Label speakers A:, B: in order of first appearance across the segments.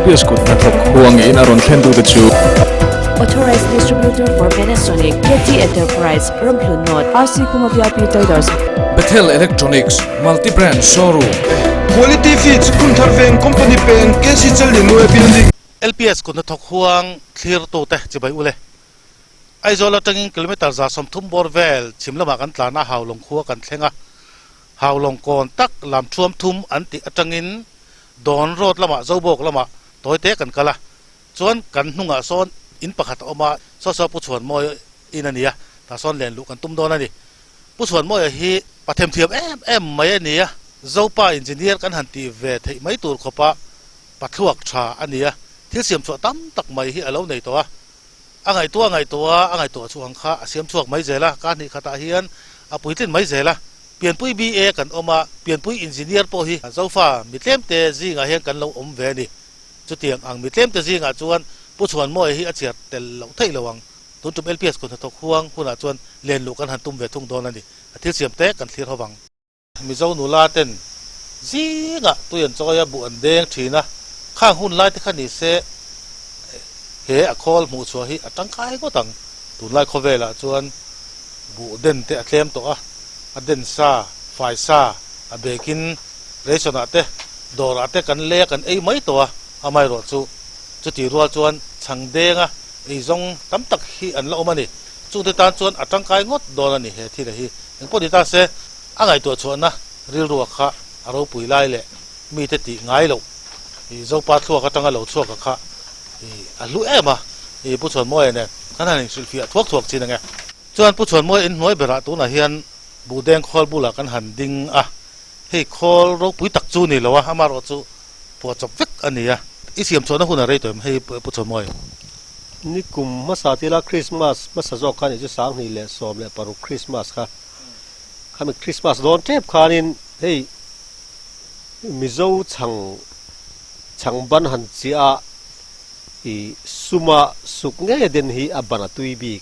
A: LPS kut hnathawk huangin a rawn thlen tute chu.
B: Authorized Distributor for Panasonic, KT Enterprise, Ramhlun North, RC Khuma VIP Traders.
A: Bethel Electronics, Multi Brand Showroom.
C: Quality Feeds, Hunthar Veng Company peng, KC Challianue Building.
D: LPS kut hnathawk huang thlirtute chibai ule. Aizawl atangin kilometre 130 bawr vel chhim lamah kan tlan a, Haulawng khua kan thleng a. Haulawng kawn tak lam thuam thum an tih atangin Dawn Road lamah Zobawk lamah tawite kan kal a, chuan kan hnungah sawn in pakhat a awm a, saw saw Pu Chhuanmawia in a ni a, tah sawn len luh kan tum dawn a ni. Pu Chhuanmawia hi pa themthiam em em mai a ni a, Zopa engineer kan han tih ve theih mai tur khawpa pathluak tha a ni a, thil siam chhuah tam tak mai hi a lo nei tawh a. A ngaihtuah ngaihtuah a ngaihtuah chhuah ang kha a siam chhuak mai zel a, ka hnih khatah hian a puitlin mai zel a. Pianpui BA kan awm a, pianpui engineer pawh hi Zofa mitlemte zingah hian kan lo awm ve a ni. Chutiang ang mitlemte zingah chuan Pu Chhuanmawia hi a chhiar tel loh theih lo ang. Tun tum LPS kut hnathawk huang hunah chuan len luh kan han tum ve thung dawn a ni. A thil siam te kan thlir ho vang. Mizo nula ten zingah tui an chawi a, buh an deng thin a, khang hun lai te kha ni se he a khawl hmuh chhuah hi a tangkai ngawt ang. Tunlai khawvelah chuan buh den te a tlem tawh a, a den sa, fai sa, a bekin ration ah te, dawrah te kan lei a kan ei mai tawh a, amaherawh chu chuti rual chuan chhang denga eizawng tam tak hi an la awm a ni. Chungte tan chuan a tangkai ngawt dawn a ni he thil hi. Engpawh ni ta se, a ngaihtuah chhuahna rilrua kha a ropui lai leh mite tih ngai loh i Zopa thluak atanga lo chhuaka kha i a hlu em a, i Pu Chhuanmawia nen kan han inhrilhfiah thuak thuak chin ange. Chuan Pu Chhuanmawia in hnuai berah tunah hian Buhdeng khawl bulah kan han ding a, hei khawl ropui tak chu ni lo a, amaherawhchu phuahchawp vek a ni a. I siam chhuahna hun a rei tawh em hei Pu Chhuanmawia?
E: Ni kum hmasa tila Krismas hmasa zawk kha nih chu 2016 Krismas kha. Khami Krismas dawn tep khanin hei Mizo chhang chhang ban han chiah a i suma suk ngei a den hi a ban a tui bik.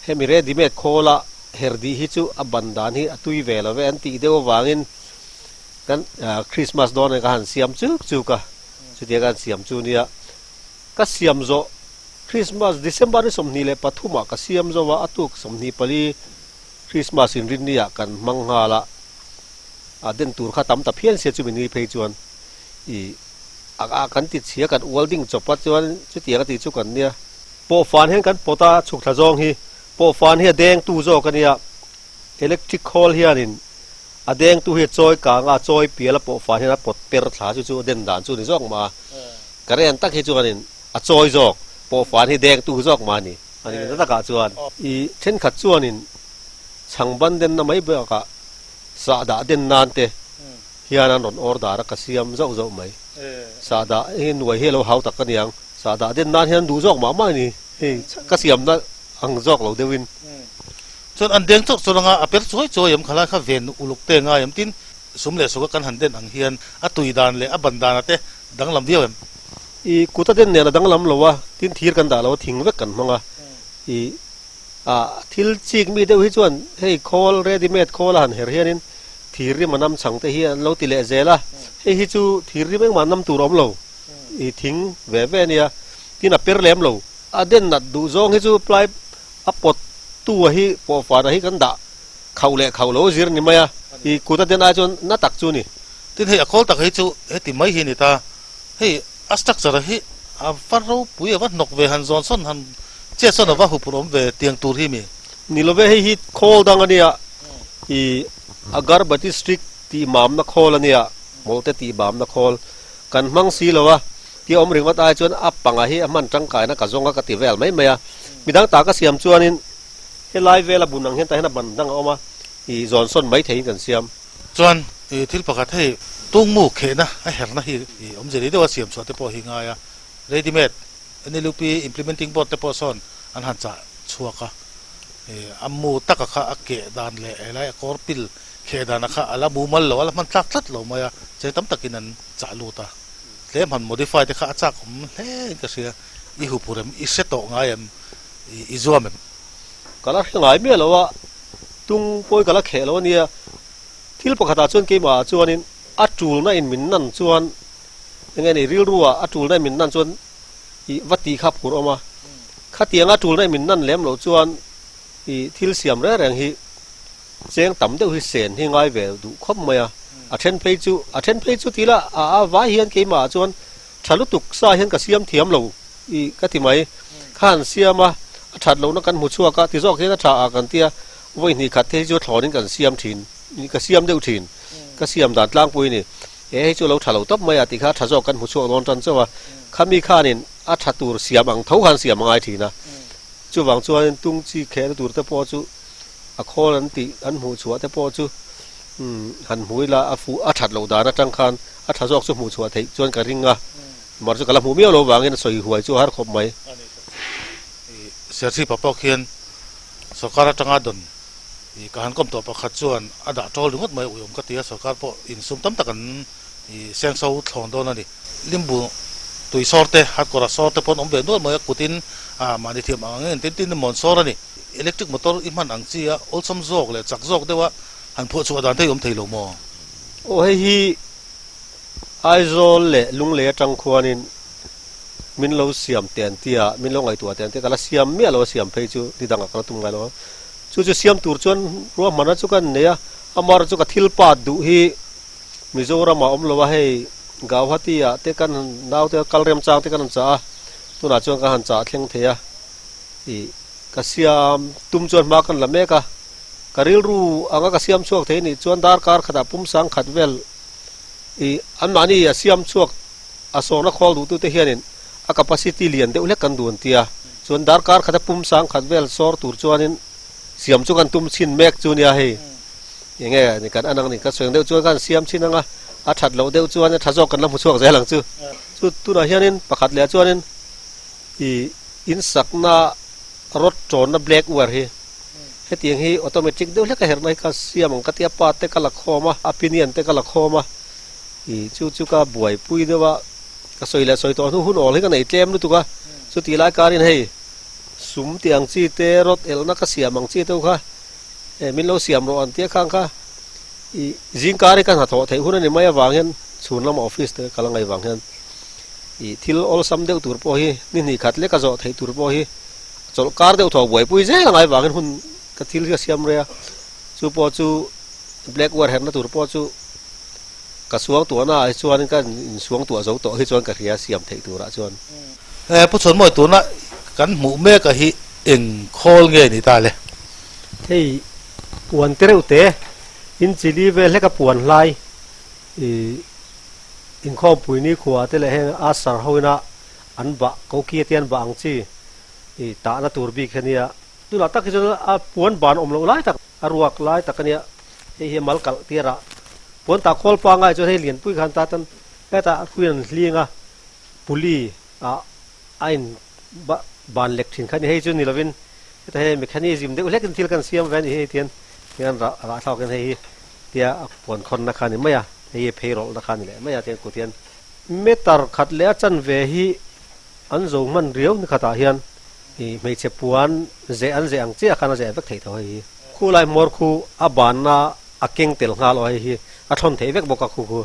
E: Hemi ready made khawla her dih hi chu a ban dan hi a tui ve lo ve an tih deuh avangin kan Krismas dawn ka han siam chuk chuk a, chutia ka han siam chu nia. Ka siam zawh Christmas December ni 23 ah ka siam zo a, a tuk 24 Christmas inrinni ah kan hmang nghal a, a den tur kha tam ta phian sia chumi ni phei chuan i a a kan ti chhia kan ual ding chawp a chuan chutiang a tih chu kan nia. Pawhfan hian kan pawt a chhuk thla zawng hi pawhfan hi a deng tu zawk a nia, electric khawl hianin a deng tu hi a chawi kang a, a chawi pial a pawhfan hian a pawt per thla chu chu a den dan chu a ni zawk mah a. Current tak hi chuanin a chawi zawk, pawhfan hi dengtu zawk mah a ni. A nih na takah chuan i thenkhat chuanin chhangban denna mai bakah sahdah den nan te hian an rawn order a, ka siam zauh zauh mai. Sahdah hi nuai hi a lo hau tak a niang, sahdah den nan hian duh zawk mah mah a ni. Hei ka siamna ang zawk lo deuhin.
D: Chuan an deng chawrh chawrh anga a per chuai chuai em khalai kha ven uluk te ngai em tin sum leh suka kan han den ang hian a tui dan leh a ban dana te danglam viau em?
E: I kut a den nen a danglam lo a, tin thir kan dah lo a, thing vek kan hmang a. I a thil chik mi deuh hi chuan hei khawl ready made khawl a han her hianin thir rim a nam chhang te hi an lo ti leh zel a, hei hi chu thir rim engmah nam tur a awm lo, i thing ve ve a nia, tin a per lem lo. A den nat duh zawng hi chu ply a pawt tu a hi pawhfan a hi kan dah khauh leh khauh lo zir ni mai a, i kut a den ai chuan na tak chu a ni.
D: Tin hei a khawl tak hi chu heti mai hi a ni ta, hei a structure hi a va ropui a va hnawk ve han zawn sawn han chet sawn a va huphurh awm ve tiang tur hi mi.
E: Ni lo ve hei hi khawl dang a nia, i agarbati stick tih mamna khawl a nia, mawlte tih mamna khawl kan hmang si lo a, tia awm ringawt ai chuan a panga hi a hman tangkaina ka zawng a ka ti vel mai mai a, midang ta ka siam chuanin helai vela bun ang hian tah hian a ban dang a awm a, i zawn sawn mai theihin kan siam.
D: Chuan i thil pakhat hei tungmu khehna a herna hi i awmze leh deuha siam chhuah te pawh hi ngai a, ready made NLUP implementing board te pawh sawn an han chah chhuak a, i a mu taka kha a keh dan leh helai a kawr pil kheh dana kha a la mumal lo a la hman tlak tlat lo mai a, cheng tam takin an chah lut a, tlem han modify te kha a chak awm hle in ka hria, i huphurh em, i hre tawh ngai em, i zuam em?
E: Ka la hre ngai miah lo a, tung pawi ka la kheh lo a nia. Thil pakhatah chuan keimahah chuanin a tulna in min nan chuan Enge ni rilrua a tul na min nan chuan i va tih kha phur awm a, khatianga tul na min nan lem loh chuan i thil siam reng reng hi cheng tam deuh hi sen hi ngai ve duh khawp mai a, a then phei chu a then phei chu tila a a vai hian keimah ah chuan tha lutuk sa hian ka siam thiam lo i ka ti mai, kha han siam a, a that lohna kan hmu chhuak a ti zawk hian a tha ah kan tia vawi hnih khat te hi chu thlawnin kan siam thin ka siam deuh thin ka siam dan tlangpui a ni. He hei chu lo tha lo tawp mai a tih kha tha zawk kan hmu chhuak dawn tan chauh a, khami khanin a tha tur siam ang tho khan siam a ngai thin a. Chuvang chuanin tung chi khehna tur te pawh chu a khawl an tih an hmuh chhuah te pawh chu han hmu ila a fuh a that loh dan atang khan a tha zawk chu hmuh chhuah theih chuan ka ring a, mar chu ka la hmuh miau lo vangin a sawi huai chu a har khawp mai.
D: Serchhip ah pawh khian sorkar atanga dawn Ih ka han kawm tawh pakhat chuan a dah tawl ringawt mai uiawm ka ti a, sorkar pawh insum tam tak an ih sengso thlawn dawn a ni. Limbu tui sawr te, hatkawra sawr te pawh an awm ve nual mai a, kutin ah mahni thiam ang angin tin tin mawn sawr a ni. Electric motor i hman ang chi a, awlsam zawk leh chak zawk deuha han phuah chhuah dan te hi awm thei lo maw?
E: Aw hei hi Aizawl leh Lunglei atang khuanin min lo siam teh an tia, min lo ngaihtuah teh an tia, ka la siam miah lo a siam phei chu ni dangah ka la tum ngai lo ang. Chu chu siam tur chuan ruahmanna chu kan nei a, amaherawhchu ka thil pat duh hi Mizoramah awm lo a, hei Gauhati ah te kan naute kal remchang te kan han chah a, tunah chuan kan han chah thleng thei a, ih ka siam tum chuan hma kan la mek a, ka rilru anga ka siam chhuak thei anih chuan darkar khatah pum sang khat vel ih anmahni a siam chhuak a sawrna khawl duhtute hianin a capacity lian deuh hlek kan duh an ti a, chuan darkar khata pum sang khat vel sawr tur chuanin siam chu kan tum chhin mek chu nia hei enge ni kan an ang ni ka sawi ang deuh chuan kan siam chhin anga a that loh deuh chuan a tha zawk kan la hmu chhuak zel ang chu chu tunah hianin pakhat leh chuanin ih in sakna rod tawnna black wire hi hetiang hi automatic deuh hlek a herhna hi ka siam ang ka tia pa te ka la khawm a a pinion te ka la khawm a ih chu chu ka buaipui deuh a ka sawi leh sawi tawh hnu hun awl hi ka nei tlem lutuk a chutih lai karin hei sum tih ang chi te rawt elna ka siam ang chi te kha eh min lo siam rawh an tia khang kha ih zingkar hi ka hnathawh theih hun a ni mai avang hian chhun lama office te ka la ngaih vang hian ih thil awlsam deuh tur pawh hi ni hnih khat leka zawh theih tur pawh hi chawlh kar deuh thaw buaipui zel a ngai vangin hun ka thil hi a siam rei a chu pawh chu black wire herna tur pawh chu Ka suang tuahna ah hi chuan ka insuang tuah zo tawh hi chuan ka hria siam theih turah chuan.
D: He Pu Chhawnmawi tuna kan hmuh mek a hi eng khawl nge ni ta le?
E: Hei puan te reuh te, in chili vel hlek a puan hlai i inkhawmpui ni khua te leh heng a sar ho ina an bah koki te an bah ang chi i tahna tur bik hi ania. Tunah tak hi chuan a puan ban awm loh lai tak a ruak lai tak ania. Hei hi mal kalh tir ah puan tah khawl pangai chuan hei lianpui khan ta tan hetah hruin an hling a puli ah a in ban lek thin kha a ni hei chu ni lovin heta hei mechanism deuh hlek in thil kan siam ve a ni hei tian hian rah rah thlak hian hei hi tia a puan khawn na kha a ni mai a hei hi phei rawlh na kha a ni leh mai a tian kut hian meter khat leh a chanve hi an zo hman riau ni khatah hian ih hmeichhe puan zeh an zeh ang chiah khan a zeh vek theih tho hei hi. Khu lai hmawr khu a banna a keng tel nghal aw hei hi a thawn theih vek bawk a khu khu.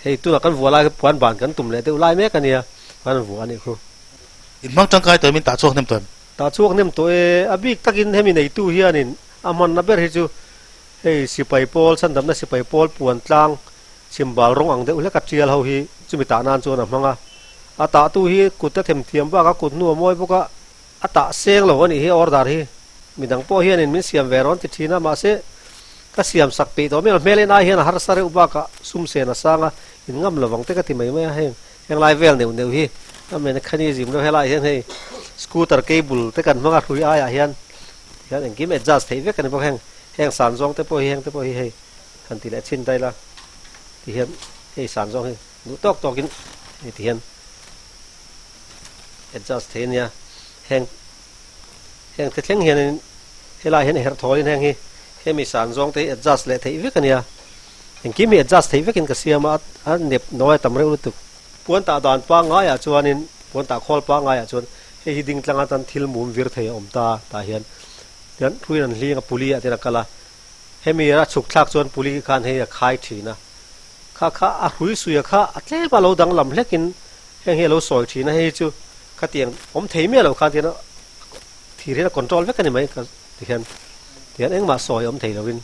E: Hei tunah kan vuah lai khi puan ban kan tum leh deuh lai mek a nia kan vuah a nih khu.
D: In hmang tangkai tawh em in tah chhuak hnem tawh em?
E: Tah chhuak hnem tawh e, a bik takin hemi neitu hianin a hmanna ber hi chu hei sipai pawl chhandamna sipai pawl puan tlang chhimbal rawng ang deuh hlek a tial ho hi chumi tah nan chuan a hmang a, a tahtu hi kut a themthiam bak a kut hnu a mawi bawk a, A tah seng lo a nih hi order hi midang pawh hianin min siam ve rawn ti thin a mahse ka siam sak peih tawh mial hmel en ai hian a harsa reuh bakah sum sen a sang a in ngam lovang te ka ti mai mai a heng heng lai vel neuh neuh hi a mechanism reuh helaiah hian hei scooter cable te kan hmang a hrui aiah hian hian engkim adjust theih vek a ni bawk heng heng san zawng te pawh hi heng te pawh hi hei han ti leh chhin daila ti hian hei san zawng hi duh tawk tawkin hei ti hian. Adjust thei ania heng heng te thleng hianin helai hian herh thawlin heng hi hemi san zawng te hi adjust leh theih vek ania engkim hi adjust theih vekin ka siam a a nep nawi a tam reuh lutuk. Puan tah dan pangaiah chuanin puan tah khawl pangaiah chuan hei hi ding tlang atan thil mum vir thei a awm ta tah hian tian thuin an hling a puli ah ten a kal a hemi a chhuk thlak chuan puli khan hei a khai thin a kha kha a hrui suia kha a tlem a lo danglam hlekin. Heng hi a lo sawi thin a, hei hi chu khatiang awm thei miah lo khan tihian thir hian a control vek a ni mai ka ti hian tihian engmah sawi awm thei lovin.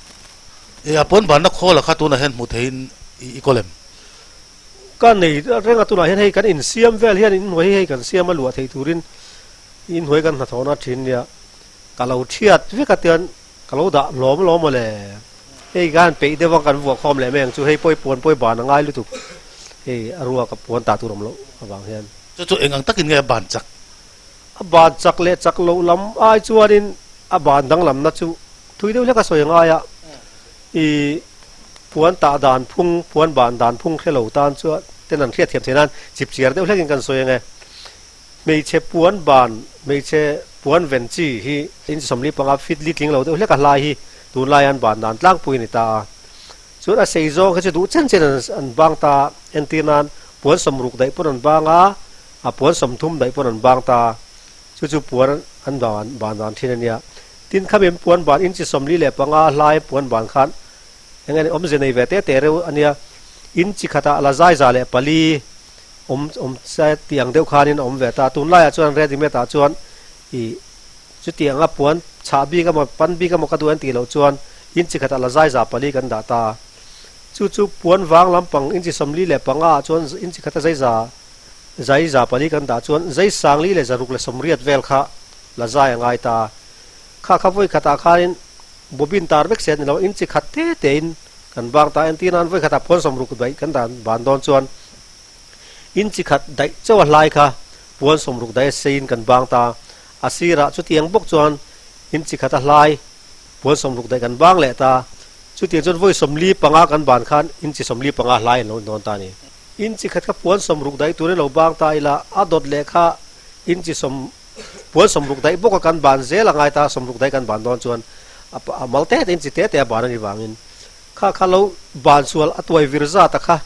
D: E a pawn banna khawl a kha tunah hian hmuh theihin i kawl em?
E: Ka nei reng a tunah hian hei kan insiam vel hian inhnuai hi hei kan siam a luah thei turin inhnuai kan hnathawhna thin nia ka lo thiat vek a tian ka lo dah hlawm hlawm maw le. Hei khan peih deuh a kan vuah khawm leh mai ang chu hei pawi puan pawi ban a ngai lutuk hei a ruak a puan tah tur awm loh avang hian.
D: Chu chu eng ang takin nge a ban chak?
E: A ban chak leh chak loh lam ai chuanin a ban danglamna chu thui deuh hlek a sawi angai a, i puan tah dan phung, puan ban dan phung hre lo tan chuan ten an hriat thiam theih nan chip chiar deuh hlekin kan sawi ang e. Hmeichhe puan ban, hmeichhe puan ven chi hi inch 45 feet li tling lo deuh hlek a hlai hi tunlai an ban dan tlangpui a ni ta a. Chuan a sei zawng kha chu duh chen chen an bang ta a, entir nan puan 60 daih pawn an bang a, a puan 30 daih pawn an bang ta a, chu chu puan an ban dan thin a nia. Tin khami an puan ban inch 45 hlai puan ban khan eng nge awmze nei ve te te reuh a nia, inch khatah la zai 104 awm awm se tih ang deuh khanin a awm ve ta. Tunlaiah chuan ready made ah chuan ih chutiang a puan chhah bik emaw pan bik emaw ka duh an tih loh chuan inch khatah la zai 400 kan dah ta. Chu chu puan vang lampang inch 45 ah chuan inch khata zai za zai 400 kan dah chuan zai 1680 vel kha la zai a ngai ta. Kha kha vawi khatah khanin bobin tar vek se a ni lo, inch khat te tein kan bang ta. Entir nan vawi khatah puan 60 daih kan dan ban dawn chuan inch khat daih chauh a hlai kha puan 60 daih a seiin kan bang ta. A sirah chutiang bawk chuan inch khat a hlai puan 60 daih kan bang leh ta. Chutiang chuan vawi 45 kan ban khan inch 45 hlai an lo dawn ta a ni. Inch khat kha puan 60 daih turin lo bang ta ila, a dawt leh kha inch sawm Puan 60 daih bawk a kan ban zel a ngai ta, 60 daih kan ban dawn chuan a mal te te in chi te te a ban a ni vangin kha kha lo ban sual a tuai vir zat a kha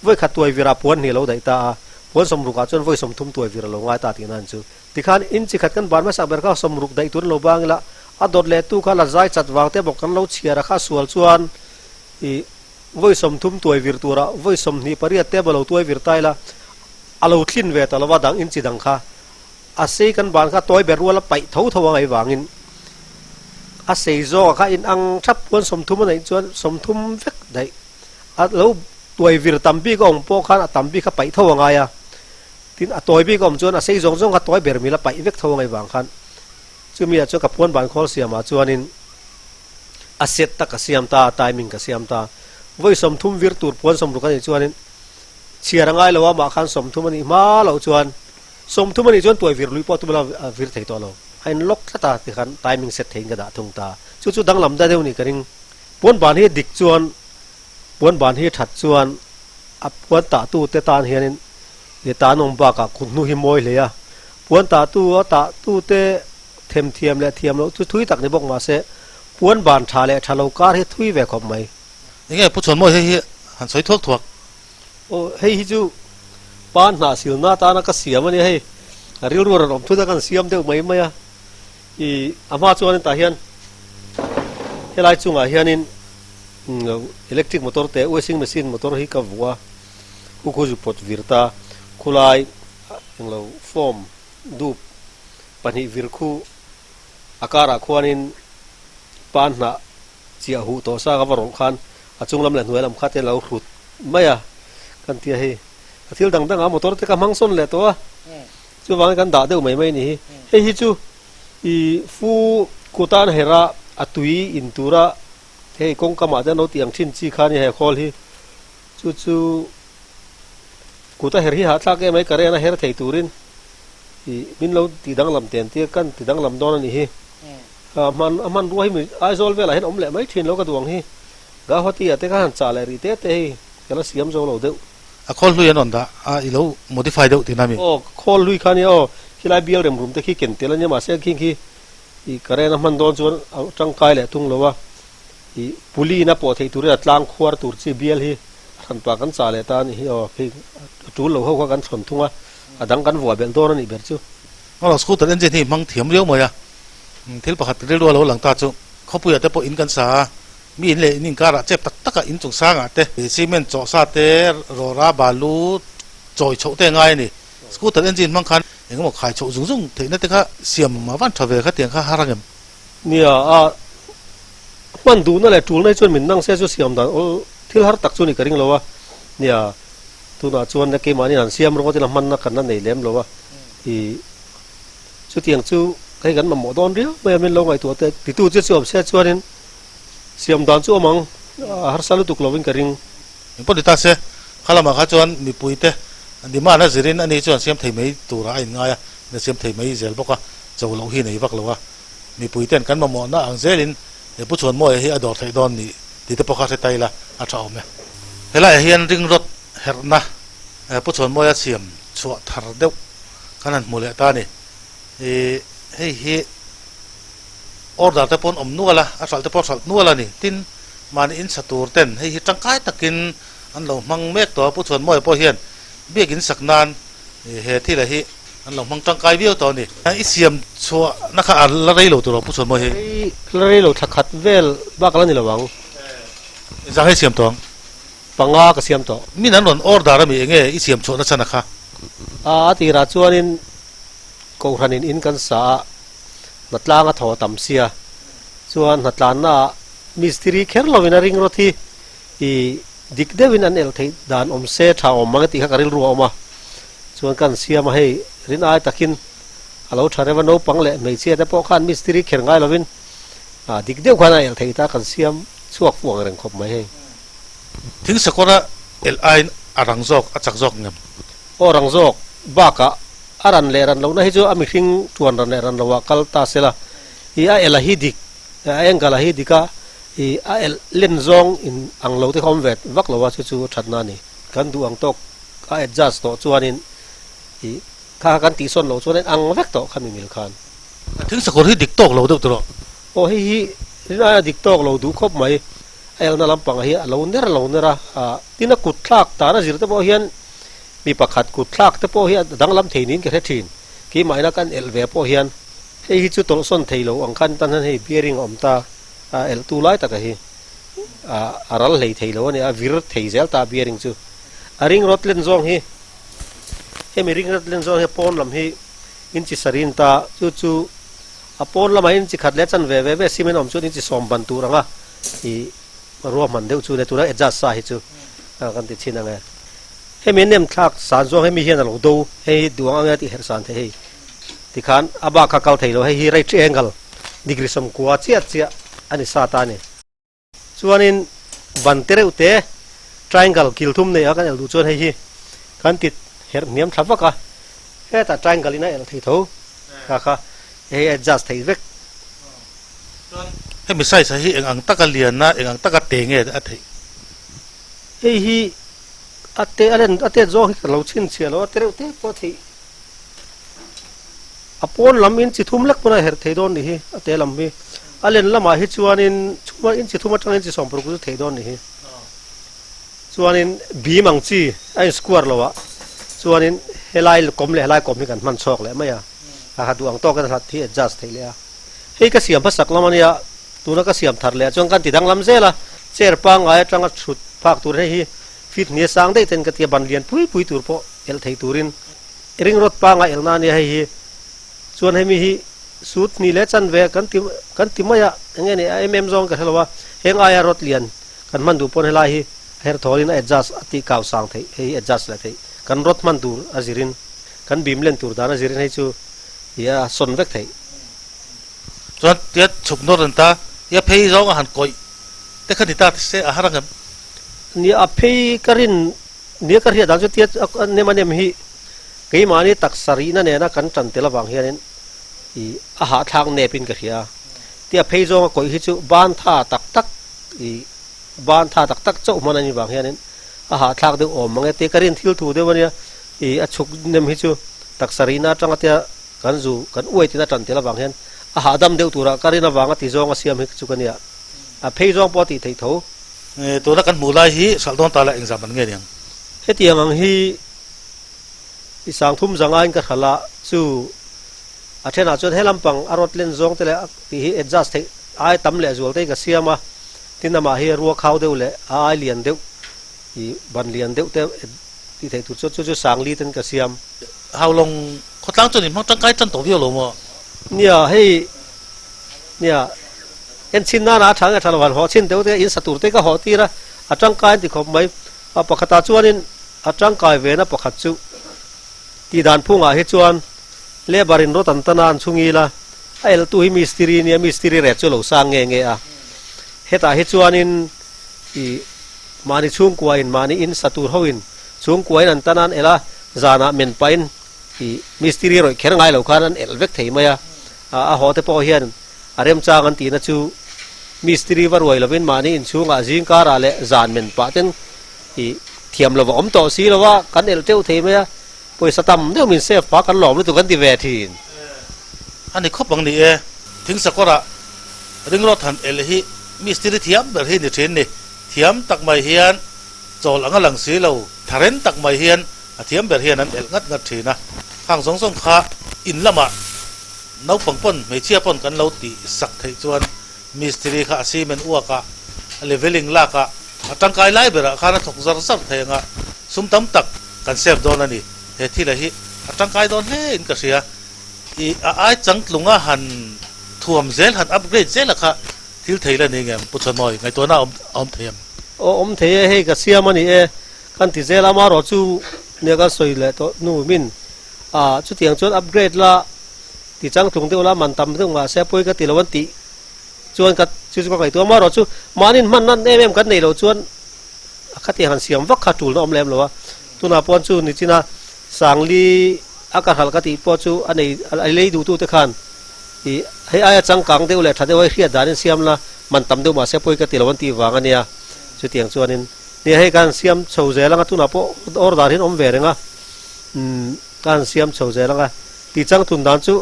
E: vawi khat tuai vir ah puan hnih a lo daih ta a, puan 60 ah chuan vawi 30 tuai vir a lo ngai ta tih nan chu tikhan in chi khat kan ban hmasak ber kha 60 daih tur an lo bang ila a dawt leh tu kha la zai chat vang te bawk kan lo chhiar a kha sual chuan ih vawi 30 tuai vir turah vawi 28 te maw lo tuai vir ta ila a lo thlin ve ta lova dang in chi dang kha A sei kan ban kha tawi ber rual a paih tho tho a ngaih vangin a sei zawk a kha in ang thap puan 30 a neih chuan 30 vek daih a lo tuai vir tam bik a awm pawh khan a tam bik kha paih tho a ngai a, tin a tawi bik a awm chuan a sei zawng zawng kha tawi ber mil a paih vek tho a ngaih vang khan chumi ah chuan ka puan ban khawl siam ah chuanin a set tak ka siam ta a timing ka siam ta vawi 30 vir tur puan 60 a nih chuanin chhiar a ngai lo a mah khan 30 a nih hma loh chuan 30 a nih chuan tuai vir lui pawh tumah a vir thei tawh lo. A in lock tlat a tikhan timing set theiin ka dah thung ta. Chu chu danglam da deuh nih ka ring. Puan ban hi dik chuan puan ban hi that chuan a puan tah tu te tan hianin i tan awm bakah kut hnu hi mawi hle a. Puan tah tu a tah tu te them thiam leh thiam loh chu thui tak ni bawk mahse puan ban tha leh tha lo kar hi thui ve khawp mai.
D: Enge Pu Chhuanmawi hei hi han sawi thuak thuak.
E: Aw hei hi chu pa hnah silna atana ka siam a nia hei a rilru rawn awm thut a kan siam deuh mai mai a i a hma chuanin tah hian helai chungah hianin electric motor te washing machine motor hi ka vuah a khu khu zu pawt vir ta khulai englo form dup pahnih vir khu a karah khuanin pa hnah chiah huh tawh sa ka va rawlh khan a chung lam leh hnuai lam kha te lo hrut mai a kan tia hei a thil dang dang a motor te ka hmang sawn leh tawh a chuvangin kan dah deuh mai mai a ni hi hei hi chu ih fu kutan hera a tui in tura hei kawngka mah te an lo tih ang thin chi kha a ni he khawl hi chu chu kuta her hi hahthlak em mai current a her thei turin ih min lo tih danglam ten tir kan ti danglam dawn a ni hi. A hman a hmanrua hi mi Aizawl velah hian awm leh mai thin lo ka duh ang hi. Gauhati ah te khan han chah leh rih te te hei ka la siam zo lo deuh.
D: A khawl hlui an rawn dah a i lo modify deuh tihna mi?
E: Aw khawl hlui kha nia aw khilai bial rem rum te khi ken tel a nia mahse khing khi i current a hman dawn chuan a tangkai leh tung lo a i puli in a pawh theih turin a tlang khuar tur chi bial hi a hran pah kan chah leh ta a nih hi aw khi a tul lo ho kha kan thawn thung a a dang kan vuah belh dawn a nih ber chu.
D: Aw scooter engine hi hmang thiam riau mai a, thil pakhat rilru a lo lang ta chu khawpuiah te pawh in kan sa a, mi in leh in inkarah chep tak takah in chung sangah te cement chawh sa te rawra balu chawi chhoh te a ngai a ni. Scooter engine hmang khan engemaw khai chhoh zung zung theihna te kha siam a van tha ve kha tiang kha har ang em?
E: Nia, a hman duhna leh tulna hi chuan min nang se chu siam dan awl thil har tak chu ni ka ring lo a. Nia, tunah chuan keimahni han siam rawng atin a hmanna kan la nei lem lo a. I chutiang chu hei kan mamawh dawn riau mai a, min lo ngaihtuah teh titu che chu awm se chuanin siam dan chu awm ang, a harsa lutuk lovin ka ring.
D: Engpawh ni ta se, kha lamah kha chuan mipuite demand a zirin ani chuan siam thei mai turah a inngai a, in a siam thei mai zel bawk a, cho loh hi nei vak lo a, mipuiten kan mamawhna ang zelin he Pu Chhuanmawia hi a dawr theih dawn nih tih te pawh kha hre ta ila a tha awm e. Helaiah hian ringrot herhna Pu Chhuanmawia siam chhuah thar deuh kan han hmu leh ta a ni. Ih hei hi order te pawh an awm nual a, a hralh te pawh a hralh nual a ni. Tin, mahni in sa tur ten hei hi tangkai takin an lo hmang mek tawh a, Pu Chhuanmawia pawh hian biakin sak nan he thil ah hi an lo hmang tangkai viau tawh a ni. I siam chhuah na kha a la rei lo tur aw Pu Chhuanmawia hi?
E: Rei la rei lo thla khat vel bak a la ni lo ang.
D: Engzah nge i siam tawh ang?
E: Panga ka siam tawh.
D: Min an rawn order ami enge i siam chhuah na chhan a kha?
E: A tirah chuanin Kohhranin in kan sa a, hnatlang a thaw tam sia. Chuan hnatlanna ah mistiri kher lovin a ring rawt hi i dik deuhin an elh theih dan awm se tha awm mang e tih kha ka rilru a awm a. Chuan kan siam a hei rin ai takin a lo tha reuh a, naupang leh hmeichhia te pawh khan mistiri kher ngai lovin dik deuh khan a elh theih ta kan siam chhuak fuh ang reng khawp mai hei.
D: Thing sakawra elh aiin a rang zawk a chak zawk ngem?
E: Aw rang zawk bakah a ran leh ran lohna hi chu a mihring tuan ran leh ran lohah kal ta se la, i a elh a hi dik, a angle a hi dik a, i a elh len zawng in ang lo te kha awm ve vak lo a, chu chu thatna a ni. Kan duh ang tawk a adjust tawh chuanin i kha kha kan tihsawn loh chuan a in ang vek tawh kha mi mil khan.
D: A thing sakawr hi dik tawk lo deuh tawh.
E: Aw hei hi rin aia dik tawk lo duh khawp mai. A elna lampang hi a lo ner lo ner a, tin a kut thlak tan a zir te pawh hian mi pakhat kut thlak te pawh hi a danglam thei niin ka hre thin. Keimahina kan elh ve pawh hian hei hi chu tawlhsawn thei lo ang khan tan hian hei bearing a awm ta a, elh tu lai taka hi a ral hlei thei lo a ni, a vir thei zel ta a bearing chu. A ring rod len zawng hi hemi ring rod len zawng hi a pawn lam hi inchi sarin ta chu chu A pawn lamah inchi khat leh chan ve ve ve cement awm chuan inchi sawm ban tur anga i ruahman deuh chu le tuna adjust sa hi chu kan ti chhin ang e. Hemi nem thlak san zawng hemi hian a lo do hei hi duang ange tih herh san thei hei tikhan a bak kha kal thei lo hei hi right angle degree sawmkua chiah chiah a ni sa ta a ni. Chuanin ban te reuh te triangle kil thum nei a kan elh duh chuan hei hi kan ti herh hniam thla vak a, hetah triangle in a elh thei tho kha kha hei adjust thei vek.
D: Chuan hemi size ah hi eng ang taka lian a eng ang taka te nge a theih?
E: Hei hi a te a len a tet zawng hi ka lo chhinchhiah lo a te reuh te pawh a theih. A pawn lam in chi thum lek pawn a herh thei dawn nih hi a te lam hi. A len lamah hi chuanin chhuma in chi thum atangin chi sawm paruk chu thei dawn nih hi. Chuanin bim ang chi a in square lo ah chuanin helai kawm leh helai kawm hi kan hman chhuak leh mai a. A ha duh ang tawkin a hlat hi adjust theih leh a. Hei ka siam hmasak lam ania tuna ka siam thar leh ah chuan kan ti danglam zel a. Chair pangngai atanga thut phak tur hei hi feet hnia sang daih ten ka ti a ban lian pui pui tur pawh elh thei turin Ringrot panga elna ania hei hi chuan hemi hi sut hnih leh chanve kan ti kan ti mai a enge ni a em em zawng ka hre lo a heng aia rot lian kan hman duh pawn helai hi a her thawl in a adjust a tih kau sang theih hei hi adjust leh theih kan rot hman tur a zirin kan bim len tur dan a zirin hei chu i a sawn vek theih.
D: Chuan tia chhuk nawr an ta ia phei zawng a han kawih te kha ni ta se a har angem?
E: Nia a phei ka rin Nia ka hriat dan chu tia a nem a nem hi keimahni taksa rihna nena kan tan tel avang hianin i a hahthlak nepin ka hria a. Tia phei zawnga kawih hi chu ban tha tak tak i ban tha tak tak chauh hman a nih vang hianin a hahthlak deuh awm mang e. Tia ka rin thil thu deuh a nia i a chhuk nem hi chu taksa rihna atanga tia kan zu kan uai tina tan tel avang hian a hahdam deuh tura ka rin avanga ti zawnga siam hi chu ka nia. A phei zawng pawh a tih theih tho.
D: Tuna kan hmuh lai hi hralh dawn ta la engzam an nge niang?
E: Hetiang ang hi i sangthum zangain ka hralh a, chu a thenah chuan he lampang a rawt len zawng te leh a tih hi adjust theih ai tam leh zual te hi ka siam a, tin amah hi a rua khau deuh leh a ai lian deuh i ban lian deuh te tih theih tur chuan chu chu Sangli ten ka siam.
D: Haulawng khawtlang chuan in hmang tangkai tan tawh viau lo maw?
E: Nia, hei nia, en chhin nana a tha nge tha lo han haw chhin deuh te in sa tur te ka haw tir a, a tangkai an ti khawp mai. A pakhatah chuanin a tangkai vena pakhat chu tih dan phungah hi chuan labour in rawt an tan a an chhung ila a eltu hi mistiri nia mistiri ret chu lo sang nge nge a. Hetah hi chuanin ih mahni chhungkua in mahni in sa tur ho in chhungkua in an tan a an el a, zanah men pahin ih mistiri rawih kher ngai lo khan an elh vek thei mai a, a haw te pawh hian a remchang an tihna chu mistiri va ruai lovin mahni inchhungah zing karah leh zan men pah ten ih thiam lo va awm tawh si lo a, kan elh teuh thei mai a, pawisa tam deuh min save phah kan lawm lutuk an ti ve thin.
D: A ni khawp ang ni e, Thingsakawrah ringrawt han elh hi mistiri thiam ber hi ni thin ni, thiam tak mai hian chawl anga lang si lo, tharen tak mai hian a thiam ber hian an elh ngat ngat thin a, khang zawng zawng kha in lamah naupang pawn hmeichhia pawn kan lo tih sak theih chuan mistiri kha a cement uak a, a leveling lak a, a tangkai lai berah khan a thawk zar zar thei ang a, sum tam tak kan save dawn a ni. He thila hi a tangkai dawn hle in ka hria. I a ai changtlunga han thuam zel han upgrade zel a kha thil thei la ni ngem Pu Chhuanmawi ngaihtuahna a awm thei em?
E: Aw awm thei e, hei ka siam a ni e, kan ti zel a, amaherawh chu nia kan sawi leh tawh hnu min a chutiang chuan upgrade la ti changtlung deuh la man tam deuh mahse a pawi ka ti lo an tih chuan ka chu chu ka ngaihtuah amaherawh chu mahni hman nan em em kan neih loh chuan a khatiang han siam vak kha tulna awm lem lo a, tunah pawh chu nichina Sangli a ka hralh ka tih pawh chu a nei a lei duhtute khan ih hei aia changkang deuh leh tha deuh a hriat danin siam la man tam deuh mahse pawi ka ti lo an tih vang a nia chutiang chuanin nia hei ka han siam chho zel anga tunah pawh order hian awm ve reng a umm ka han siam chho zel anga tih changtlun dan chu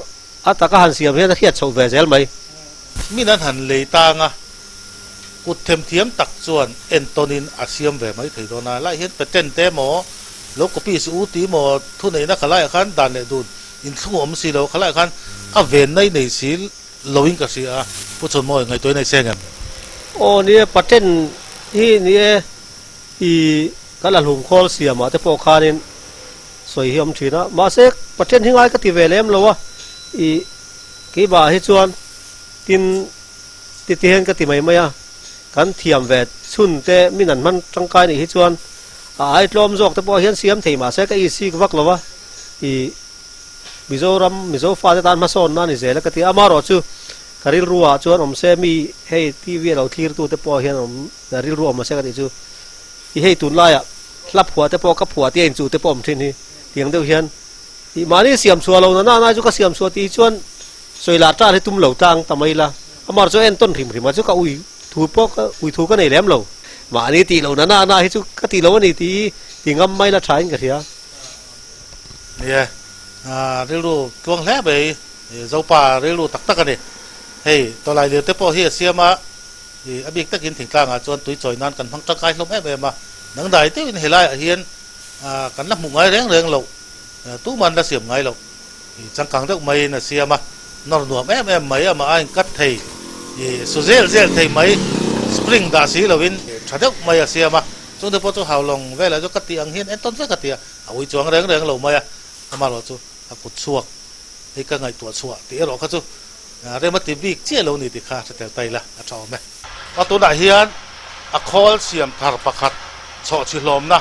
E: a taka han siam hian a hriat chhoh ve zel mai.
D: Min an han lei tang a, kut themthiam tak chuan entawnin a siam ve mai thei dawn a, lai hian patent te emaw lo copy si u ti emaw thuneihna khalaiah khan dan leh dun inthlung a awm si lo, khalaiah khan a ven nai nei si loin ka hria a, Pu Chhawnmawi ngaihtuah in a seng em?
E: Aw ni e, patent hi ni e, i kan la hlum khawl siamah te pawh khanin sawi hi a awm thin a, mahse patent hi ngai ka ti ve lem lo a, i keimah hi chuan tin ti ti hian ka ti mai mai a, kan thiam ve chhun te min an hman tangkai nih hi chuan a ai tlawm zawk te pawh hian siam thei mahse ka isik vak lo a, i Mizoram Mizo fate tan hmasawnna a ni zel a ka ti a, amaherawh chu ka rilru ah chuan awm se mi hei TV a lo thlir tu te pawh hian awm rilru awm mahse ka tih chu i hei tunlaiah hla phuah te pawh ka phuah tih a inchuh te pawh awm thin hi tiang deuh hian i mahni siam chhuah lo na na na chu ka siam chhuah tih hi chuan sawi lah tar hi tum lo tlang ta mai la amaherawh chu entawn hrim hrim a chu ka ui thu pawh ka ui thu ka nei lem lo mahni tih lo na na na hi chu ka tih lo a ni tih hi ti ngam mai la tha in ka hria.
D: Nia rilru tluang hle mai Zopa rilru tak tak a ni. Hei tawlai lir te pawh hi a siam a Ih, a bik takin thingtlangah chuan tui chawi nan kan hmang tangkai hlawm em em a, dangdai deuhin helaiah hian kan la hmuh ngai reng reng loh, tuman la siam ngai loh. Ih, changkang deuh maiin a siam a, nawr nuam em em mai, amah a inkat thei, ih, su zel zel thei mai, spring dah si loin tha deuh mai a siam a, chungte pawh chu haulawng velah chu ka tih ang hian entawn vek a ti a, a ui chuang reng reng lo mai a, amaherawh chu a kut chhuak hi ka ngaihtuah chhuah tih erawh kha chu Rem a ti bik chiah lo ni tih kha hre tel ta ila a tha awm e. A tunah hian a khawl siam thar pakhat chhawhchhi hlawmna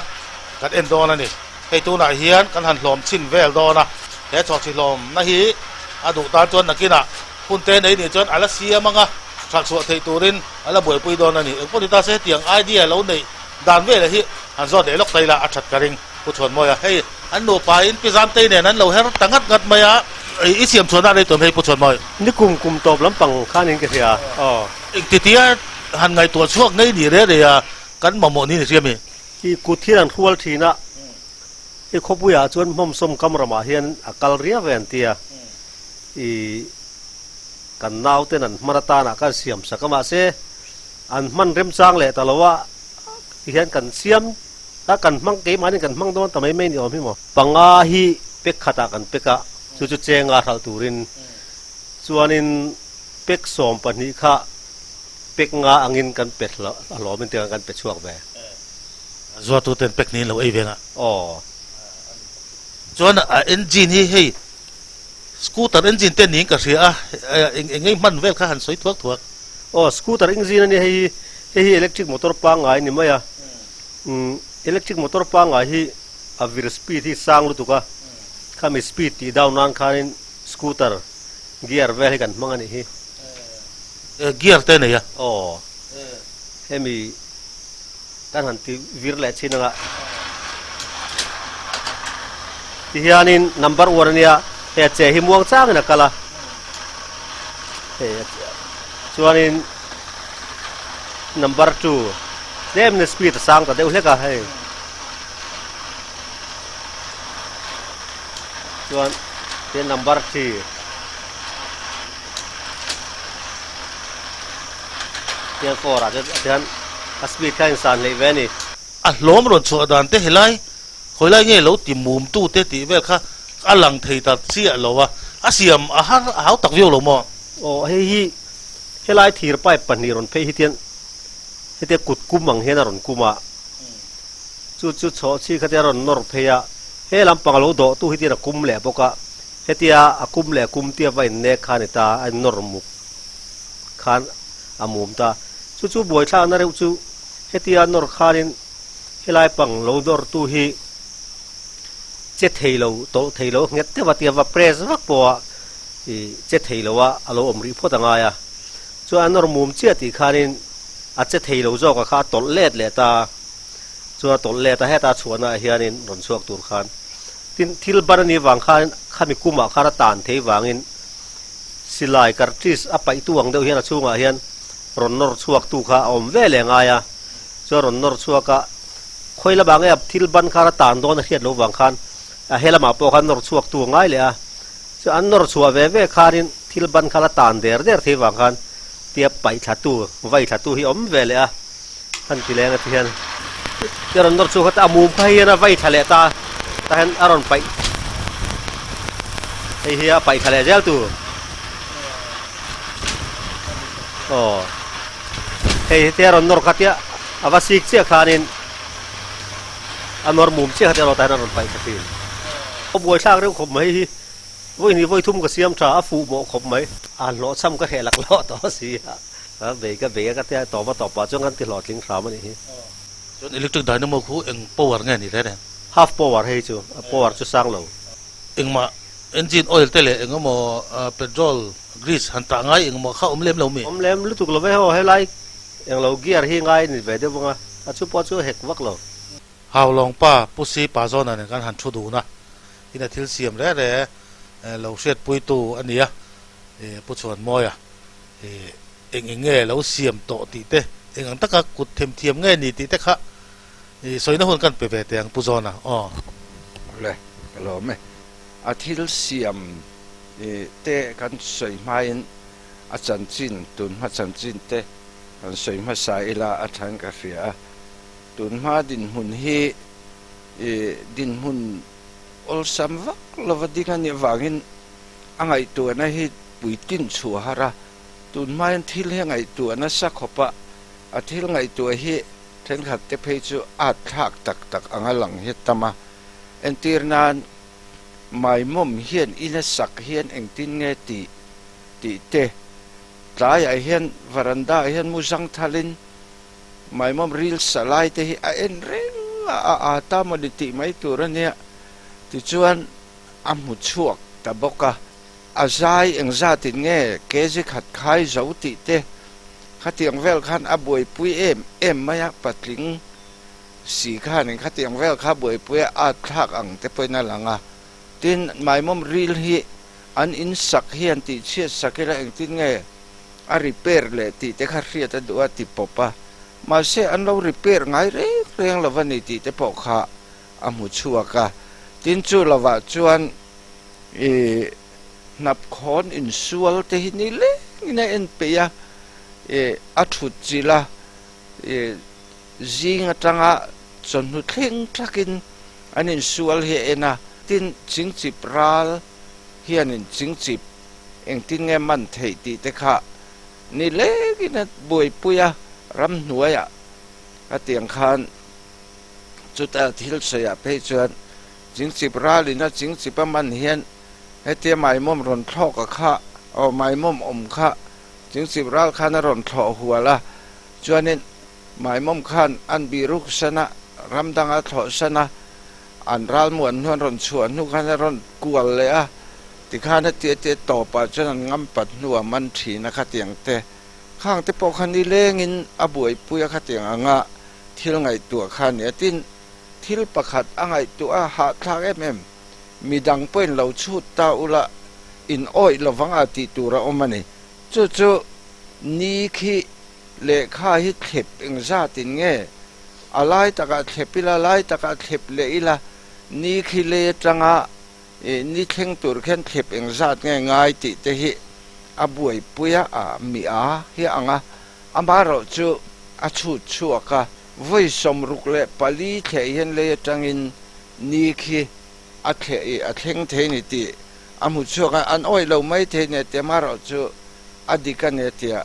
D: kan en dawn a ni. Hei tunah hian kan han hlawm chhin vel dawn a, he chhawhchhi hlawmna hi a duh tan chuan nakinah hun te nei nih chuan a la siam ang a, hralhchhuah theih turin a la buaipui dawn a ni. Engpawh ni ta se hetiang idea lo neih dan velah hi han zawt leh lawk ta ila a that ka ring. Pu Chhuanmawia, hei an nupa in Pi Zamtei nen an lo her ta ngat ngat mai a, i siam chhuahna rei tuam hei Pu Chhuanmawi.
E: Ni kum kum tawp lampang khan in ka hria aw.
D: Engtitia han ngaihtuah chhuak ngei ni re re a, kan mamawh ni ni hria mi?
E: I kut hian an hrual thin a, i khawpuiah chuan hmawmsawm kam ramah hian a kal riau ve an ti a, i kan nauten an hman atana kan siam sak a, mahse an hman remchang leh ta lo a, tihian kan siam A kan hmang keimahni kan hmang dawn ta mai mai ni awm hi maw. Panga hi pek khatah kan pek a, chu chu chenga hralh turin. Chuanin pek 12 kha pek nga angin kan pe hlawmin tiang kan pe chhuak ve.
D: Zuartu ten pack niin lo ei ve nga.
E: Aw.
D: Chuan a engine hi hei scooter engine te niin ka hria a, eng eng ngei hman vel kha han sawi thuak thuak.
E: Aw, scooter engine a nia hei hi, hei hi electric motor pangngai a ni mai a. Umm electric motor pangngai hi a vir speed hi sang lutuk a, khami speed tih down nan khanin scooter gear vel hi kan hmang a nih hi.
D: Gear te a nei a.
E: Aw, hemi kan han ti vir leh chin anga ti hianin number one ania he a che hi muang changin a kal a hei a chuanin number 2 tlem na speed a sang ta deuh hlek a hei chuan tin number 3 Tiang four ah chuan a speed kha a insan hleih ve a ni.
D: A hlawm rawn chhuah dan te helai khawi lai nge lo ti mum tu te tih vel kha a lang thei ta chiah lo a, a siam a har a hau tak viau lo maw?
E: Aw hei hi helai thir pipe pahnih rawn phei hi tian hetia kut kum ang hian a rawn kum a, chu chu chhawh chhi kha tia rawn nawr phei a, he lampang a lo dawh tu hi tian a kum leh bawk a, hetia a kum leh kum tia va innek kha a ni ta, a innawr muk. khan a mum ta. Chu chu buaithlakna reuh chu hetia nawr khanin helai pang lo nawrtu hi che thei lo, tawlh thei lo nghet deuh a tia va press vak pawha ih che thei lo a a lo awm rih phawt a ngai a. Chuan a nawr mum chiah tih khanin a che thei lo zawk a kha a tawlh let leh ta. Chuan a tawlh let a, heta chhuahna ah hianin rawn chhuak tur khan tin thil ban a nih vang khan khami kumah khan a tan thei vangin Silai cartridge a paihtu ang deuh hian a chhungah hian rawn nawr chhuaktu kha a awm ve leh ngai a, chuan rawn nawr chhuak a, khawi lamah nge thil ban khan a tan dawn a hriat loh vang khan a he lamah pawh khan nawr chhuaktu a ngai leh a, chuan an nawr chhuah ve ve khanin thil ban khan a tan der der thei vang khan tia paih thlatu, vai thlatu hi a awm ve leh a, han ti leng a ti hian tia rawn nawr chhuak a a mum kha hei hian a vai thla leh ta a, tah hian a rawn paih hei hi a paih thla leh zel tur aw hei hi tia rawn nawr kha tia a va sik chiah khanin a nawr mum chiah kha tia tah hian a rawn paih thla thin a buaithlak reuh khawp mai hi vawi hnih vawi thum ka siam tha a fuh mawh khawp mai a hlawhchham ka hreh laklawh tawh a si a. Ka bei ka bei a ka tia tawp a tawp ah chuan kan ti hlawhtling hram a nih hi.
D: Chuan electric dynamo khu eng power nge ni reng reng?
E: Half power hei chu, a power chu sang lo.
D: Engmah engine oil te leh engemaw petrol grease han tah ngai engemaw kha awm lem lo mi?
E: Awm lem lutuk lo ve haw, helai englo gear hi ngai ni ve deuh vang a, a chu pawh chu hek vak lo.
D: Haulawng pa Pu Si Pa Zawna nen kan han thu dun a, in a thil siam reh reh lo hriatpuitu a ni a, Pu Chhuanmawia. Eng eng nge lo siam tawh tih te, eng ang taka kut themthiam nge ni tih te kha sawina hun kan pe ve teh ang Pu Zawna aw.
F: Le, ka lawm e. A thil siam te kan sawi hmain a chanchin, tunhma chanchin te kan sawi hmasa ila a than ka hria a. Tunhma dinhmun hi dinhmun awlsam vak lova ding a nih avangin A ngaihtuahna hi puitlin chhuah har a, tun hmain thil hi a ngaihtuah nasa khawp a, a thil ngaihtuah hi thenkhat te phei chu at thlak tak tak anga lang hi a tam a. Entir nan, Maimawm hian ina sak hian engtin nge tih tih te, tlaiah hian varanda ah hian mu zang thalin Maimawm ril sa lai te hi a en reng a, a at a mawni tih mai tur a nia. Tichuan. A hmu chhuak ta bawk a, a zai engzatin nge kg khat khai zo tih te khatiang vel khan a buaipui em em mai a, patling si khanin khatiang vel kha buaipui a at thlak ang te pawhin a lang a. Tin, Maimawm ril hi an in sak hian tih chhiat sak ila engtin nge a repair leh tih te kha hriat a duh a ti pawp a, mahse an lo repair ngai reng reng lo va ni tih te pawh kha a hmu chhuak a, tin chu lovah chuan ih hnapkhawn insual te hi ni lengin a en peih a, ih a thut chilh a, ih zing atanga chawhnu thleng thakin an insual hi a en a, tin chingchip ral hianin chingchip engtin nge man theih tih te kha ni lengin a buaipui a, ramhnuaiah a tiang khan. Chuta thil sawiah phei chuan chingchip ralin a chingchip a man hian hetia maimawm rawn thlawk a kha aw maimawm awm kha chingchip ral khan a rawn thlawh hual a, chuanin maimawm khan an bihruk san a, ram danga thlawh san a, an ral muan hnu an rawn chhuah hnu khan a rawn kual leh a, tikhan hetia tia tawpah chuan an ngam pat hnuah man thin a khatiang te khang te pawh kha nilengin a buaipui a khatiang anga thil ngaihtuah kha a ni a. Tin, thil pakhat a ngaihtuah a hahthlak em em, midang pawhin lo chhut ta ula in awih lovang a tih tur a awm a ni. Chu chu ni khi lehkha hi thlep engzatin nge? A lai takah thlep ila, lai takah thlep leh ila, ni khi lei atanga ni thleng tur khian thlep engzat nge ngai tih te hi a buaipui a, a mi a hi ang a. Amaherawhchu a chhut chhuak a, vawi 64 thleh hian lei atangin ni khi a thleh i a thleng thei ni tih a hmu chhuak a, an awih lo mai thei ni a ti. Amaherawhchu a dik a ni a ti a.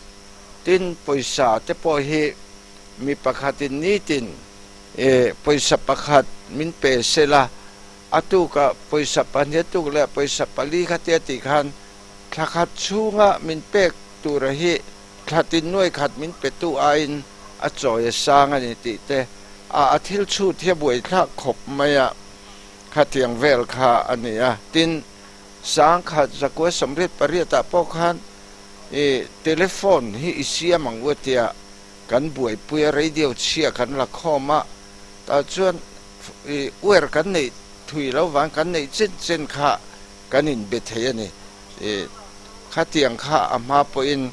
F: Tin, pawisa te pawh hi mi pakhatin nitin pawisa pakhat min pe sela, a tukah pawisa pahnih a tuk leh pawisa pali kha tia tih khan thla khat chhunga min pek tura hi thla tin nuai khat min petu aiin a chawi a sang a ni tih te a a thil chhut hi a buaithlak khawp mai a, khatiang vel kha a ni a. Tin, 1000 198 ah pawh khan i telephone hi i siam ang u a tia kan buaipui a, radio chhia kan la khawm a, tah chuan i uer kan neih thui lo vang kan neih chen chen kha kan inbe thei a ni. I khatiang kha a hma pawhin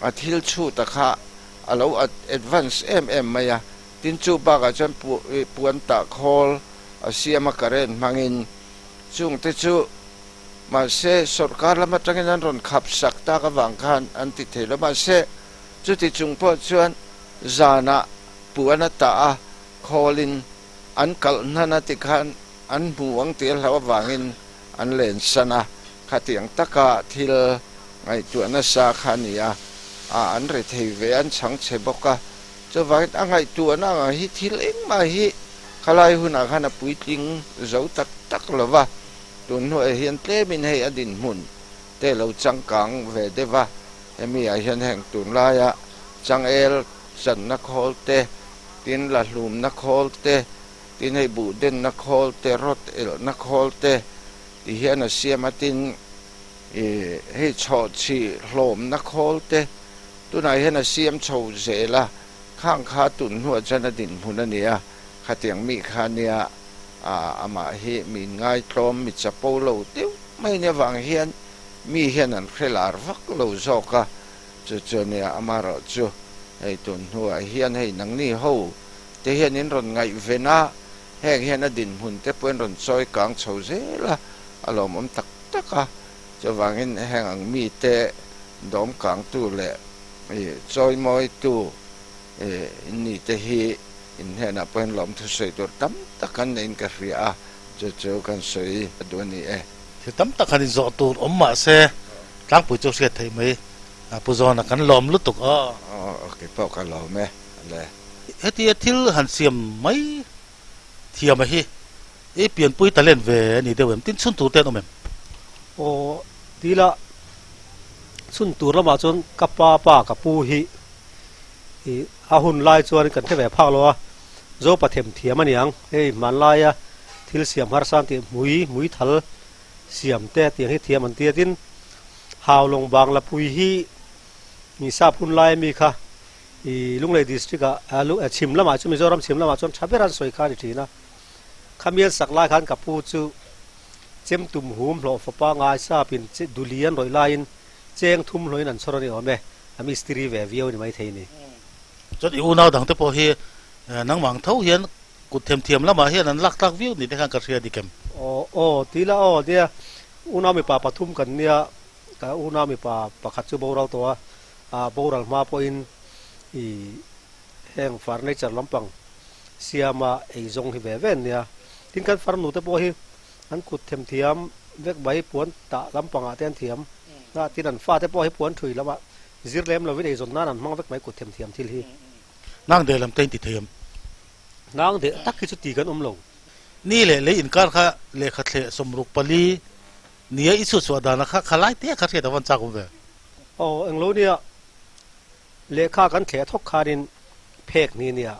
F: a thil chhuta kha a lo advance em em mai a, tin chu bakah chuan puan tah khawl a siam a current hmangin chungte chu mahse sorkar lam atangin an rawn khap sak tak avang khan an ti thei lo mahse chuti chung pawh chuan zanah puan a tah a khawlin an kalh hnan a tikhan an hmu ang tih a hlauh avangin an len san a, khatiang taka thil ngaihtuah nasa kha a ni a, a an re thei ve a, an chhang chhe bawk a, chuvangin a ngaihtuahna ang hi thil engmah hi khalai hunah khan a puitling zo tak tak lo va, tun hnuaiah hian tlemin hei a dinhmun te lo changkang ve deuh a, hemi ah hian heng tunlaia changel channa khawl te, tin la hlumna khawl te, Tin hei buh denna khawl te, rawt elhna khawl te ti hian a siam a, tin ih hei chhawhchhi hlawmna khawl te tunah hian a siam chho zel a, khang kha tun hnuah chuan a dinhmun a ni a, khatiang mi kha nia ah amah hi mi inngaitlawm, mi chapo lo deuh mai nia vang hian mi hian an hre lar vak lo zawk a, chu chu a nia amaherawhchu hei tun hnuah hian hei nangni ho te hian in rawn ngaihven a, heng hian a dinhmun te pawhin rawn chawi kang chho zel a, a lawmawm tak tak a, chuvangin heng ang mite dawm kangtu leh chawimawitu in ni te hi in hnenah pawhin lawm thusawi tur tam tak an neiin ka hria a, chu chu kan sawi a duh a ni e.
D: Thil tam tak han inzawh tur awm mah se tlangpui chu hriat theih mai Pu Zawna kan lawm lutuk aw.
F: Aw keipawh ka lawm e le.
D: Hetia thil han siam mai thiam a hi i pianpui talent ve a ni deuh em? Tin chhun tur te an awm em?
E: Aw tila chhun tur lamah chuan ka pa pa ka pu hi i a hun lai chuan kan hre ve phak lo a, Zopa them thiam a niang hei hmanlaia thil siam harsa an tih hmui hmui thal siam te tiang hi thiam an ti a, tin Haulawng Bangla pui hi ni sap hun laia mi kha I Lunglei District ah chhim lamah chu Mizoram chhim lamah chuan tha ber an sawi kha a ni thin a. Khami an sak lai khan ka pu chu chem tum hum hlawh fapa ngai sapin duli an rawih laiin cheng thum hlawhin an chhawr a ni awm e, a mistiri ve viau a ni maithei ni.
D: Chuan i unau dangte pawh hi nangmah ang tho hian kut themthiam lamah hian an lak tlak viau ni te khan ka hria dik em?
E: Aw aw ti ila aw nia unau mipa pathum kan nia ka unau mipa pakhat chu boral tawh a. A boral hma pawhin i heng furniture lampang siama ei zawng hi ve ve an nia. Tin kan farnu te pawh hi an kut themthiam vek mai puan tah lampangah te an thiam a, tin an fate pawh hi puan thui lamah zir lem lovin eizawn nan an hmang vek mai kut themthiam thil hi.
D: Nang deh lam te in ti thei em?
E: Hnang deh tak hi chu ti kan awm lo.
D: Ni leh lei inkar kha lehkha thleh 64 nia i chhut chhuah dana kha khalai te kha hriat a van chak awm ve.
E: Aw englo nia lehkha kan thleh thawk khanin phek ni nia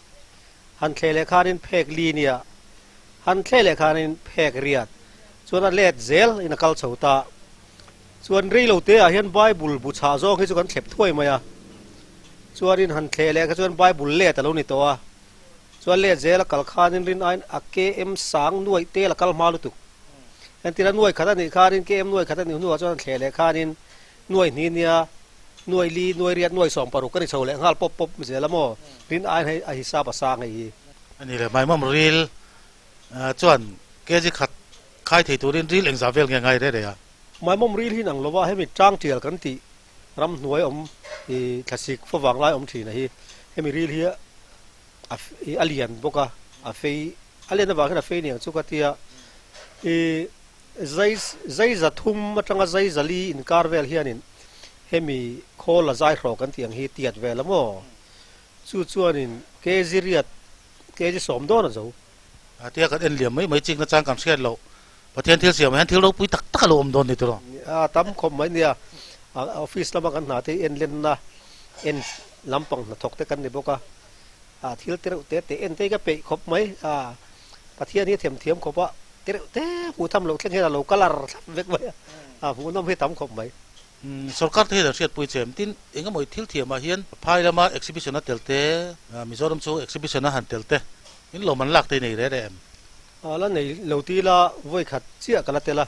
E: han thleh leh khanin phek li nia han thleh leh khanin phek riat chuan a let zel in a kal chho ta. Chuan rei lo te ah hian Bible bu chhah zawng hi chu kan thlep thuai mai a, chuanin han thleh leh kha chuan Bible let a lo ni tawh a, chuan let zel a kal khanin rin aiin a KM sang nuaih tel a kal hma lutuk. Entir a nuaih khat a nih khanin KM nuaih khat a nih hnuah chuan han thleh leh khanin nuaih hnih nia nuaih li, nuaih riat, nuaih 60 ka ni chho leh nghal pawp pawp zel a maw? Rin aiin hei a hisap a sang hei hi.
D: A ni le, Maimawm ril chuan kg khat Khai thei turin ril engzah vel nge ngai reh reh a?
E: Maimawm ril hi nang lova hemi tang tial kan tih ramhnuai awm i thlasik favang lai awm thin a hi. Hemi ril hi a i a lian bawk a, a fei a lian avang hian a fei niang chu ka tia. I zai zai za thum atanga zai za li inkar vel hianin hemi khawl la zai hrawk kan tih ang hi tiat vel a maw? Chu chuanin kg riat kg 10 dawn a zo.
D: A tia kan en liam mai mai chik nachang kan hriat loh. Pathian thil siamah hian thil ropui tak tak a lo awm dawn ni tiraw?
E: A tam khawp mai nia. Office lama kan hna te hi en lenna en lampang hnathawk te kan ni bawk a. A thil te reuh te te en te hi ka peih khawp mai. A Pathian hi a themthiam khawp a, te reuh te hmuh tham loh thleng hian a lo colour thlap vek mai a. A hmuhnawm hi tam khawp mai.
D: Sorkar te hian an hriatpui che em? Tin, eng emaw thil thiamah hian phai lama exhibition a tel te, Mizoram chu exhibition a han tel te, in lawm an lak te nei reh reh em?
E: A la nei lo ti ila vawi khat chiah ka la tel a,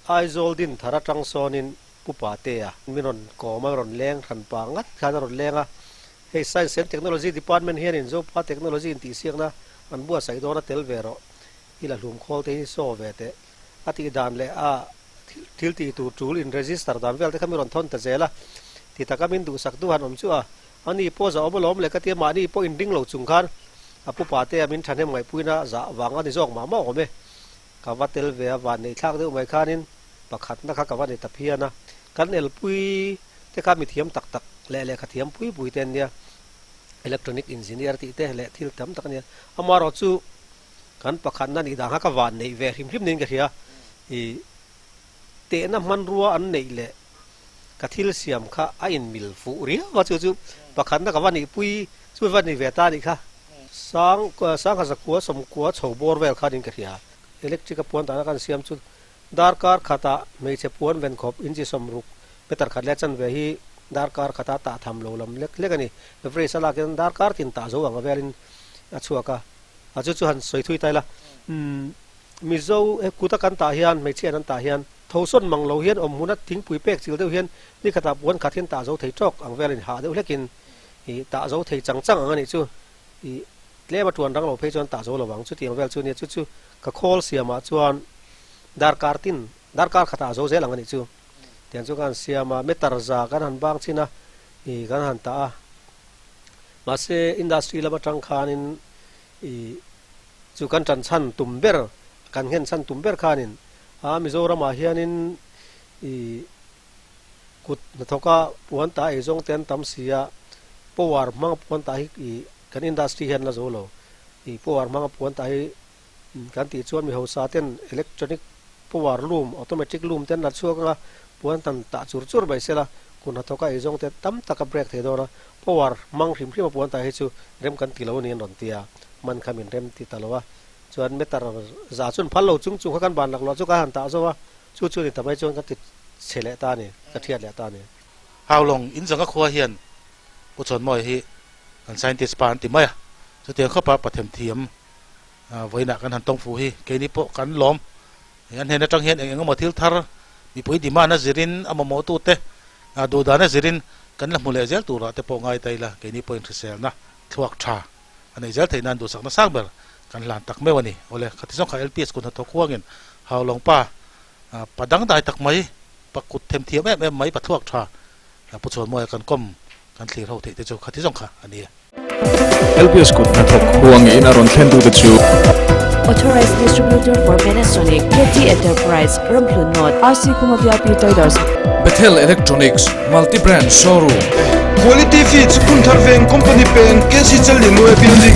E: Aizawl din thar atang sawnin Pu Patea min rawn kawm a, rawn leng hran pa ngat khan a rawn leng a, hei Science and Technology Department hianin Zopa Technology intihsiakna an buatsaih dawn a tel ve rawh, i la hlum khawl te hi saw ve teh a tih dan leh a thil tih tur tul in register dan vel te kha mi rawn thawn ta zel a, ti taka min duhsak duh han awm chu a, ani pawh zah awm alawm le ka tia mahni pawh in ring lo chung khan a pupa te a min thahnem ngaihpuina zah vang a ni zawk mah mah awm e, ka va tel ve a van neih thlak deuh mai khanin pakhatna kha ka va ni ta phian a, kan elpui te kha mithiam tak tak leh lehkha thiam pui pui te an nia, electronic engineer tih te leh thil tam tak a nia, amaherawh chu Kan pakhatna nih dan kha ka van neih ve hrim hrim niin ka hria. I tehna hmanrua an neih leh ka thil siam kha a inmil fuh riau a, chu chu pakhatna ka va nihpui chu va ni ve ta nih kha. Sang sangha zakua sawmkua chho bawr vel kha niin ka hria. Electric a puan dahna kan siam chu darkar khatah hmeichhe puan ven khawp inchi 60 meter khat leh chanve hi darkar khata tah tham lo lam lek lek a ni. Average a lakin darkar tin tah zo ang velin a chhuak a. A chu chu han sawi thui ta ila, umm Mizo he kuta kan tah hian hmeichhia an tah hian tho sawn mang lo hian awm hmuna thingpui pek chil deuh hian ni khatah puan khat hian tah zo thei tawk ang velin hah deuh hlekin ih tah zo thei chang chang ang a nih chu ih tlem a tuan rang lo phei chuan tah zo lo ang chutiang vel chu nia chu chu ka khawl siamah chuan darkar tin darkar khatah a zo zel ang a nih chu tiang chu ka han siam a meter za kan han bang chin a ih kan han tah a. Mahse, industry lam atang khanin i chu kan tan chhan tum ber, kan nghen chhan tum ber khanin a Mizoramah hianin i kut hnathawka puan ta ei zawng te an tam si a, power hmanga puan ta hi i kan industry hian la zo lo. I power hmanga puan ta hi kan tih chuan mi hausa ten electronic power loom, automatic loom te an la chhuak anga puan tan tah chur chur mai sela kut hnathawka ei zawng te tam tak a break thei dawn a, power hmang hrim hrim a puan tah hi chu rem kan ti lo a ni an rawn ti a, man kha min rem ti ta lo a, chuan meter za chuan phal lo chung chung kha kan ban laklawh chu ka han tah zo a, chu chu ni ta mai chuan ka ti chhe leh ta a ni, ka thiat leh ta a ni.
D: Haulawng in zanga khua hian Pu Chawnmawi hi kan scientist pa an ti mai a, chutiang khawpa pathem thiam Vawiinah kan han tawng fuh hi keini pawh kan lawm. An hnen atang hian eng eng emaw thil thar mipui demand a zirin a mamawhtute duhdan a zirin kan la hmu leh zel turah te pawh ngai ta ila keini pawhin hriselna thluak tha a neih zel theih nan duhsakna sang ber kan hlan tak meuh a ni. Awle, khati zawng kha LPS kut hnathawk huangin Haulawng pa pa dangdai tak mai, pa kut themthiam em em mai, pa thluak tha Pu Chhuanmawia kan kawm kan thlir ho theih te chu khati zawng kha a ni e.
A: LPS kut hnathawk huangin a rawn thlen tute chu.
B: Authorized Distributor for Panasonic, KT Enterprise, Ramhlun North, RC Khuma VIP Traders.
A: Bethel Electronics, Multi Brand Showroom.
C: Quality Feeds, Phunthar Veng Company Peng, KC Challinuai Building.